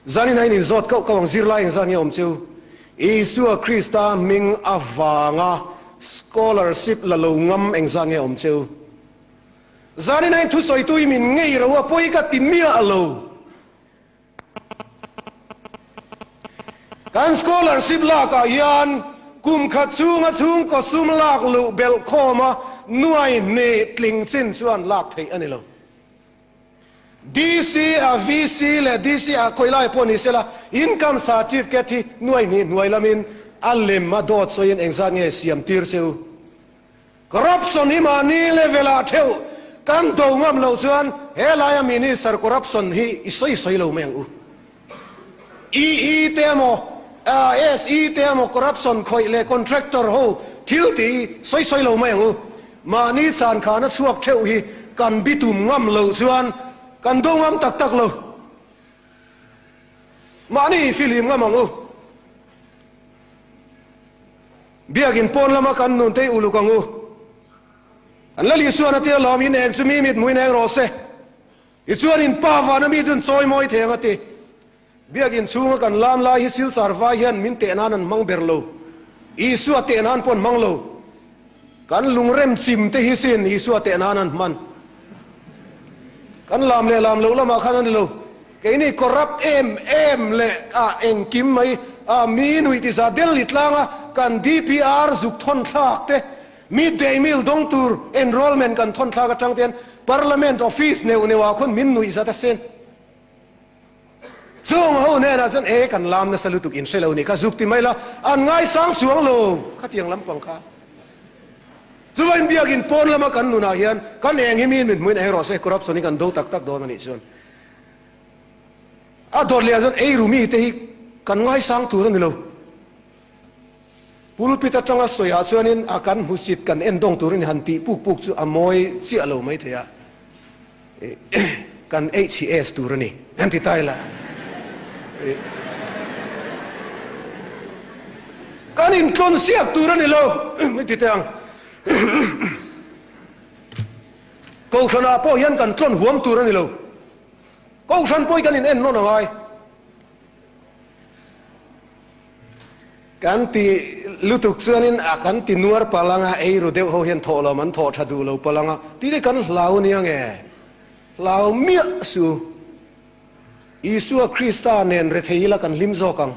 Zanin a in inzawt kauh kauh ang zirlai engzat nge awm chu? Isua Krista hming avanga scholarship la lo ngam engzat nge awm chu? Zanin a in thusawitu i min ngei ro a pawi ka ti miah lo. Kan scholarship lakah hian kum khat chhunga chhungkaw sum lak luh belh khawma nuai hnih tling chin chuan lak theih a ni lo. DC a VC leh DC a khawi lai pawh ni sela income certificate hi nuai hnih hnuai lamin a lem a dawt sawiin engzat nge siam tir che u? Corruption hi mahni level ah theuh kan do ngam loh chuan he laia minister corruption hi i sawi sawi lo mai ang u. EE te emaw SE te emaw corruption khawih leh contractor ho thil tih hi sawi sawi lo mai ang u. Mahni chan khana chhuak theuh hi kan bitum ngam loh chuan kan do ngam tak tak lo. Mahni i fihlim ngam ang u. Biakin pawn lama kan nun te i uluk ang u. An Lal Isuan a tia lawm in eng chu mi mit hmuin eng rawh se. Tichuan in pa vana mi chuan chawi mawi thei ang a ti. Biakinn chhunga kan lam lai hi Silchar vai hian min teh nan an hmang ber lo. Isua teh nan pawh an hmang lo. Kan lungrem chim te hi sin Isua teh nan an hman. Kan lam leh lam loh lamah khan a ni lo. Keini corrupt em em leh a engkim mai a mi nuih ti za Delhi tlanga kan DPR zuk thawn thlak te Midday meal dawng tur enrollment kan thawn thlak atang te hian Parliament office neuh neuh ah khawn min nuih zat a sen. Chung ho hnenah chuan e kan lam nasa lutuk in hre lo nih kha zuk ti mai la an ngaisang chuang lo khatiang lampang kha. Chuvain biakin pawn lama kan nunah hian kan eng hi miin min hmuin eng rawh se corruption hi kan do tak tak dawn a nih chuan a dawt leh ah chuan eiru mite hi kan ngaisang tur a ni lo. Pulpit atanga sawiah chuanin a kan hmusit kan en dawng turin han tih puk puk chu a mawi chiah lo mai thei a, kan HCS tur a ni an ti ta ila. Kan intlawn siak tur a ni lo i ti teh ang. Kohhranah pawh hian kan tlawn huam tur a ni lo. Kohhran pawh hi kan in en nawn a ngai. Kan ti lutuk chuanin a kan ti nuar palh ang a, eiru deuh ho hian thawh lo man thawh tha duh lo palh ang a, tih te kan hlau nia nge? Hlau miah su. Isua Krista nen rethei ila kan hlim zawk ang.